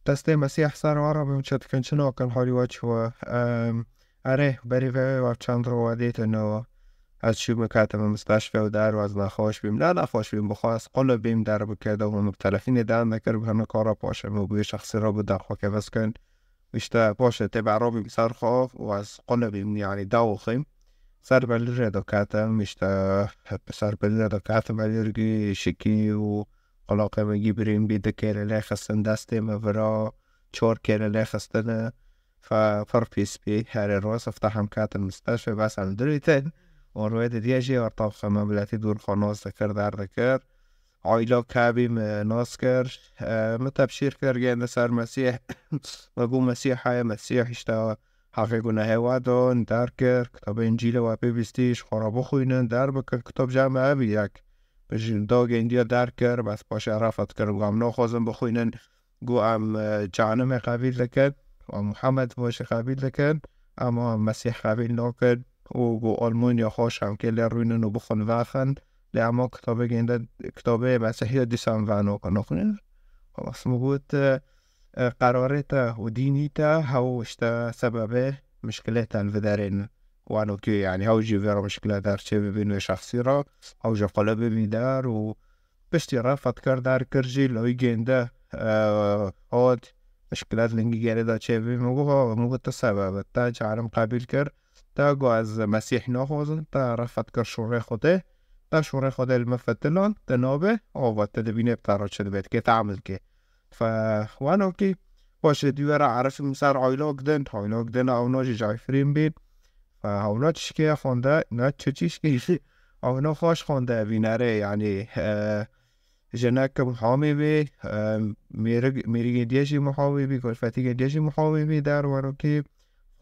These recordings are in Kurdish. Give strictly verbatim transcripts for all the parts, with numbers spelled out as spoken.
destê Mesîh ser we re bin, çi dikin, çi nakin, halî we çi we? Em, erê, berî vê ve çend roj we dîtin û ez çûme ketime misteşfe û der û ez nexweş bîm. Ne nexweş bîm, bixwe ez qulib bîm, der bikir de hûn bi telefînê dan dikir, bi hinek kara paşê min û bi wê şexsî re bi daxwe kevez kin. Îşte paşê tê berobîm ser xwe û ez qulibîm, yanî dawixîm. Ser belîrê de ketim, îşte ser belîrê de ketim, belîrgî şikî û qulaqê min gî birîn bî, di kêlê lê xistin destê min vira, çor kêlê lê xistine. Fe pir pîs bî, herê roz hifta hem ketin misteşfê, bes em dirîtin. Û rûyê didiye jî ortaxa me miletî dûr xwe nas dikir, der dikir. Ayla kabî me nas kir, e, me tebşîr kir, gênde ser Mesîh. Me got, Mesîh heye, Mesîh îşte heqê gunehê we dan, der kir, kitabê Încîlê we pê bîstî, ji xwe re bixwînin, der bikin, kitab ji me hebî yek. Bi ji da gêndiya der kir, bes paşê refet kirin, got, em naxwazin bixwînin. Got, em, e, Canimê qebîl dikin, em Muhammed Moşê qebîl dikin, em, em Mesîh qebîl nakin. Û got, Almanya xweş em kê lê rûnin û bixwin vexin. Lê ema kitabê gênde, kitabê Mesîhiya dîsan ve nokanaxne. Xelas, min got, e, e, qerarê te û dînî te hew işte sebebê mişkilê te li viderên wanokî, yanî hew jî vê re mişkile der çê bibîn wê şexsî re, hew jî qule bibî der û piştî re fetkar der kir jî lawî gênde, e, hat mişkilet lingî gerê de çê bibî. Min got, min got, tu sebeb, te carim qebîl kir, te got, ez Mesîh naxwazim, te re fetkar şûrê Xwedê, te şûrê Xwedê li min fetiland, te nabe, ava te dibîne bi te re çi dibe, dikê te emil kê. Fe, wano kî, paşê dî were erifim ser aylok din, aylok din, ew no jî ji Efrîn bî. Fe, ew no çişkê xwende, ne çi çişkê, ew no xweş xwende, vînerê, yanî, e, jinek muhamî bî, e, mêrig-, mêrigê diye jî muhamî bî, kulfetîgê diye jî muhamî bî, der wano kî,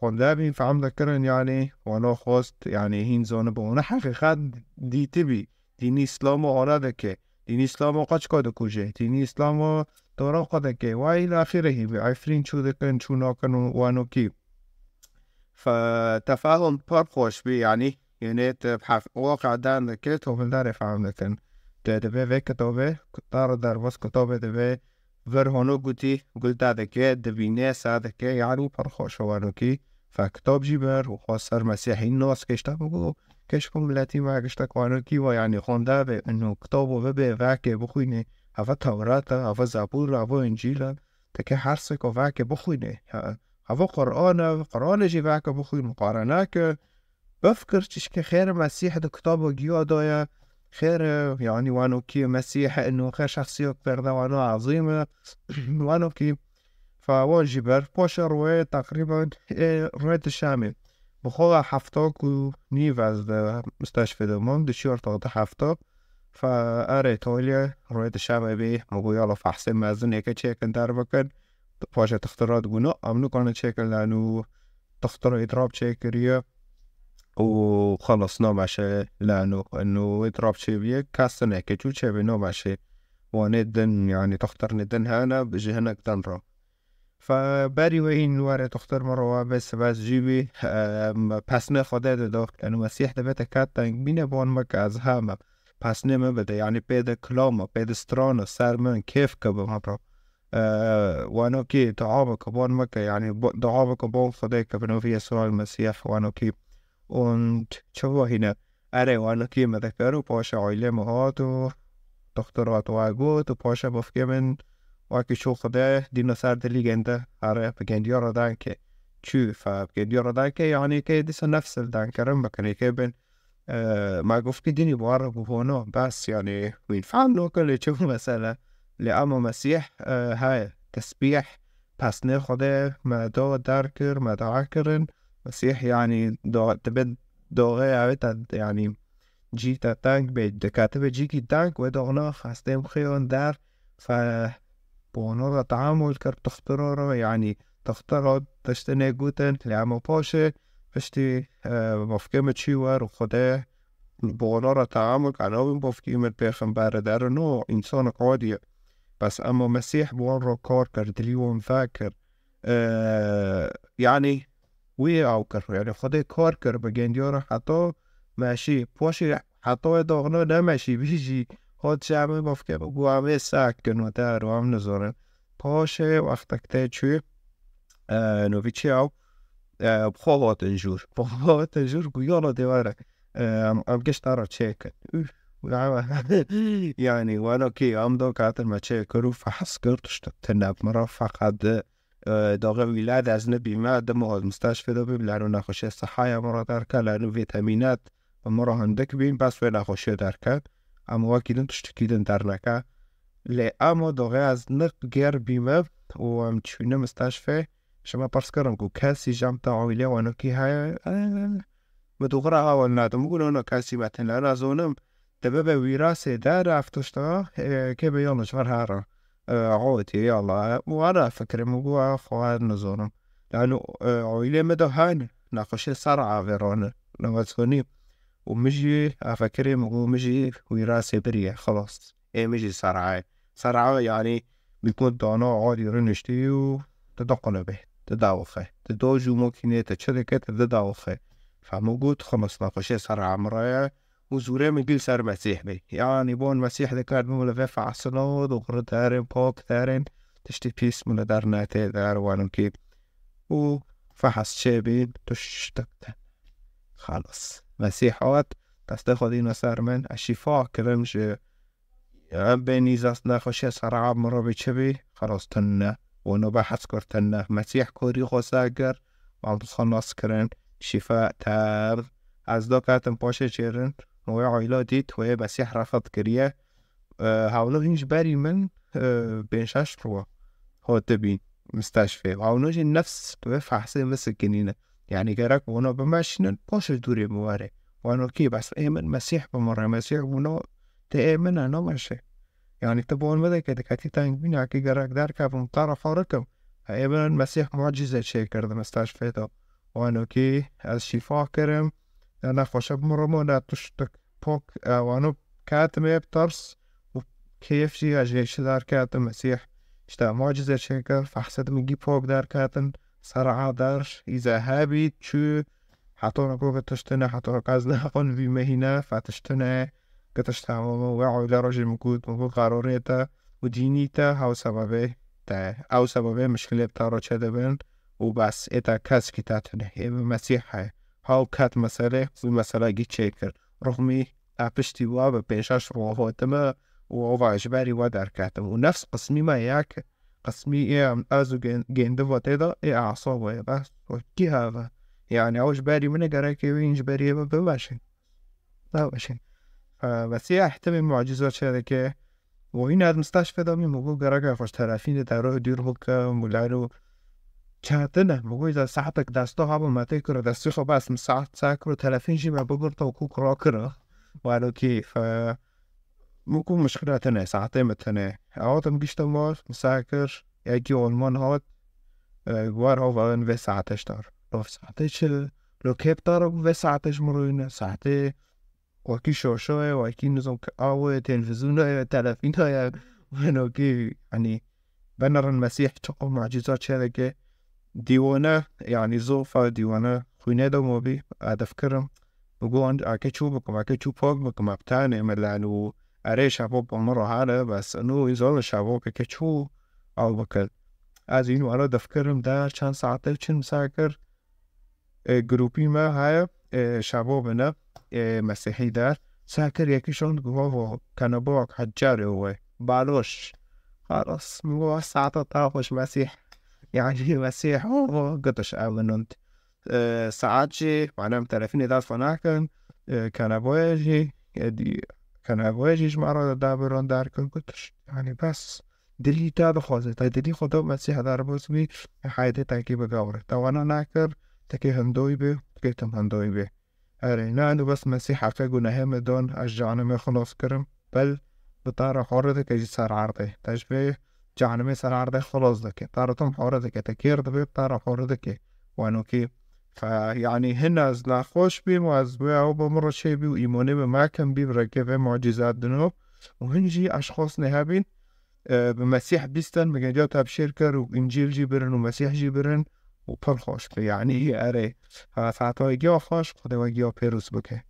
xwende bî, fehm dikirin, yanî, wano xwest, yanî, hîn zanibe, wana heqîqet dîtibî, dînî Îslamo ana dike, dînî Îslamo qeçka dikuje, dînî Îslamo dora xwe dike, wa îl axirehî bî, Efrîn çû dikin, çû nakin û wano kî. Fe-, tefahum pir xweş bî, yanî, yanî tu bi hef-, waqe dan dike, tu hildarê fehm dikin. Tu divê vê kitabê, dar derbas kitabê divê vir hano gotî, gul te dike, dibîne, se dike, yanî pir xweş e wano kî. Fe kitab jî bir û xwe ser Mesîhî nas kişte, bigo, keşko miletî me giştek wano kî we, yanî xwende be, ino kitabo bibe, veke bixwîne, heve Tewrat e, heve Zebûr e, heve Încîl e, teke her seko veke bixwîne. Ha, heve Quran e, Quranê jî veke bixwîn, muqare neke. Bifikir çişkê xêr Mesîh di kitabo giya de ye. Xêr, e, yanî wano kî Mesîh, ino xêr şexsiyek perde wano ezîm e. Wano kî fe wan jî ber. Paşê rûyê teqrîben, e, rûyê dişemê. Bi xwe ve hefta ku nîv ez di misteşfê de mam, di çiyor taxta hefta. Fe erê tolye rûyê dişemê bî. Min got, yala fehsê mezineke çêkin derbikin. Paşê textira diguna, em nikarin çêkin lanu. Textira îdrab çêkiriye û xelas nameşe lanu. Inu îdrab çêbiye, kes neke çû çêbê nameşe. Wanê din, yanî textirnê din hene, ji hinek din re. Fe berî wê hîn were textir min re wa bes, bes jî bî, em, pesnê Xwedê dida. Yanî Mesîh dibête ket teng bîne, ban me ke ez heme. Pesnê min bide, yanî pê de kilama, pê de strana, ser min, kêf ke bi min re. E, wano kî dua bike, ban meke, yanî bo-, dua bike, ban Xwedê ke bi navê Yesûa Mesîh, wano kî. Und çi va hîne? Erê, wano kî me dekir û paşê aîlê me hat û doktor hat wa got û paşê bifkê min wekî çû Xwedê dîna ser dilî gênde, erê, bi gêndiya re danke. Çû, fe, bi gêndiya re danke, yanî ke dîsa nefs li dankirin bikin, ke bin. E, me got ki dinî bar bû hono, bes, yanî wî fehm nake lê çi bû mesele. Lê ema Mesîh, e, heye, tesbîh, pesnê Xwedê me da der kir, me dua kirin. Mesîh, yanî do-, dibe doxê ew te, yanî cî te teng bê, diketibe cîkî teng, wê doxna xestê bixêyon der, fe, bi wana re teamul kir, bi textira re, yanî textira tiştê nêgotin, lê ema paşê piştî, e, bavkê min çû wer û Xwedê bi wana re teamul kir, navê bavkê min pêxember e, derin o, însanek adî ye. Bes ema Mesîh bi wan re kar kir, dilî wan vekir. E, yanî wî ew kir, yanî Xwedê kar kir bi gêndiya re heta meşî. Paşê heta wê doxna nemeşî bî jî, hat ji em ê bavkê min got, em ê sek kin û der û em nizanin. Paşê wextek te çû, e, novî çi ew, e, bi xwe hatin jûr. Bi xwe hatin jûr, gu yala dê were. E, em, em gişt te re çêkin. Üf, yani, wano kî em do katin me çêkir û fehs kir, tiştek tune bi min re feqet di, e, daxê wîlad ez nibîme, di min ez misteşfê de bîm, lano nexweşê sihaya min re derke, lano vîtemînat bi min re hindik bîn, bes wê nexweşê derke. Em wekî din tiştekî din derneke. Lê ema daxê ez niger bîme û em çûne misteşfê, ji me pirs kirin ku kesî ji em te aîlê wano kî heye? Min dûxira hewl nedim. Min got, "Ona kesî me tune nazonim." Te bibe wîrasê der ev tişta, e, kê be yala ji vir here. E, awetê yala. Û ana fikrê min got, "Xwe ez nizonim." Lano, e, aîlê me de hene. Nexweşê ser'a vê rane. Newet sonî. Û min jî, ev fikirê min got, min jî wîrasê biriye. Xelas. Ê min jî ser'a ye. Ser'a, yani, bîkon dana alî rûniştî û tu diqulibê, tu dawixe. Tu do jû mokînê, tu çi dike, tu didawixe. Fehmo got, xelas, nexweşê ser'a min re ye. Û zûrê min gîl ser Mesîh bê. Yani, bon Mesîh dikar min li vê fehsina û dixwir derin, pak derin, tiştî pîs min li der netê der, wano kî. Û fehs çêbîn, tiştek te. Xelas. Mesîh hat, destê xwe dîne ser min, ez şîfa kirim ji Em bê nîzas nexweşiya ser'a min re bê çi bî, xelas tune. Wano behs kir tune. Mesîh korî xwe sekir, em xelas kirin. Şîfa tam. Ez do ketim paşê çêrin. Wê aîla dît, wê Mesîh refet kiriye. E, hewno hîn ji berî min, e, pênc şeş rû hatibîn misteşfê. Hewno jî nefs wê fehsê min sikinîne. Yani gerek wano bimeşînin, paşê dûrê min were. Wano kî bes ê min Mesîh bi min re, Mesîh wano Tê ê min e, nameşe. Yani ti bon bide ke diketî tengbînakî gerek derkevim, te re xwe rikim. Ê min Mesîh mucîze çêkir di misteşfê de. Wano kî ez şîfa kirim, ne nexweşe bi min re mo ne tiştik pok, e, wano ketime bi tirs û kêf jî ez jê çi derketim, Mesîh işte mucîze çêkir, fehsê di min gî pok derketin, ser'a der, îze hebî, çû, Heta weke tiştine, heta weke ez nexwe nivîme hîne, fe tiştine, ke tişt hema min we eyle rojê min got, min got qarorê te û dînî te, hew sebebê te. Ew sebebê mişkilê bi te re çêdibin û bes, ê te keskî te tune. Ê min Mesîh heye. Hew ket meselê, wî mesela gî çêkir. Ruxmî, e, piştî wa bi pênc şeş rû hatime û ova ji berî we derketim. Û nefs qismî me yek, qismî ê em ez û gên-, gêndiva tê de ê asaba ye. Bes wekî heve. Yani ew ji berî min e, gerek ê wî ji berî min bimeşin. Nameşin. Fe, Mesîh ihtimî mucîza çêdike. Û hîn ez misteşfê de bîm, û got gerek e xweş telefînê te re dûr bikim û lalo çatine. Min got, saetek desta haba me tê kir, destê xwe bes min saet sekir û telefîn jî me bigirta û kûk rakira. Wano kî, fe, Min ku mişkila tune, saetê min tune. Hatim giştim mal, min seh kir, yekî Alman hat, e, war hava vê saetê ji dar. Lo saetê çi? Lo kê bi te re bû vê saetê ji min re hîne? Saetê wekî şaşa ye, wekî nizam ki awe ye, televîzyona ye, telefîna ye. Weno kî, hani, Benerin Mesîh çiqo mucîza çêdike. Dîwane, yani zofa dîwane xwînê de mobî, edef kirim. Bigo, eke çû bikim, eke çû pak bikim, ebtanê milen û erê şevok bi min re hene, bes inu îzon şevok eke çû ew bikin. Ez înu ero def kirim der, çend saete çin misakir. E, grûpî me heye, e, şevok bine, e, mesîhî der. Sakir yekî şand gu, "Vavo, kenebok heccarê we, baloş." Xalas, min got, "Saeta ta xweş Mesîh." Yani Mesîh, o, o, gitiş ew min und. E, saet jî, manem telefînê dest xwe nakin, e, keneboye jî, e, dî-, keneboye jî ji me re dabiron derkir, gitiş. Yani bes, dilî te dixwaze, te dilî xwe da Mesîh derbas bî, heyetê tekî bigewre. Te wana nakir, tekê hindoyî bê, tekê tim hindoyî bê. Erê, ne eno bes Mesîh heqê gunehê me don, ez canê me xilas kirim. Bel bi te re xwe re dike jî ser erdê. Te ji vê canê me ser erdê xilas dike. Te re tim xwe re dike, te kêr dibe, te re xwe re dike. Weno kî, fe, yani hin ez nexweş bîm û ez wê ew bi min re çê bî û îmonê me mekim bî, bi rêkê vê mucîzat dino. Û hin jî eşxas ne hebîn, e, bi Mesîh bîstin, bi genca tebşêr kir û Încîl jî birin û Mesîh jî birin û pir xweş bi. Yani, erê, ha, saeta we giya xweş, Xwedê we giya pêroz bike.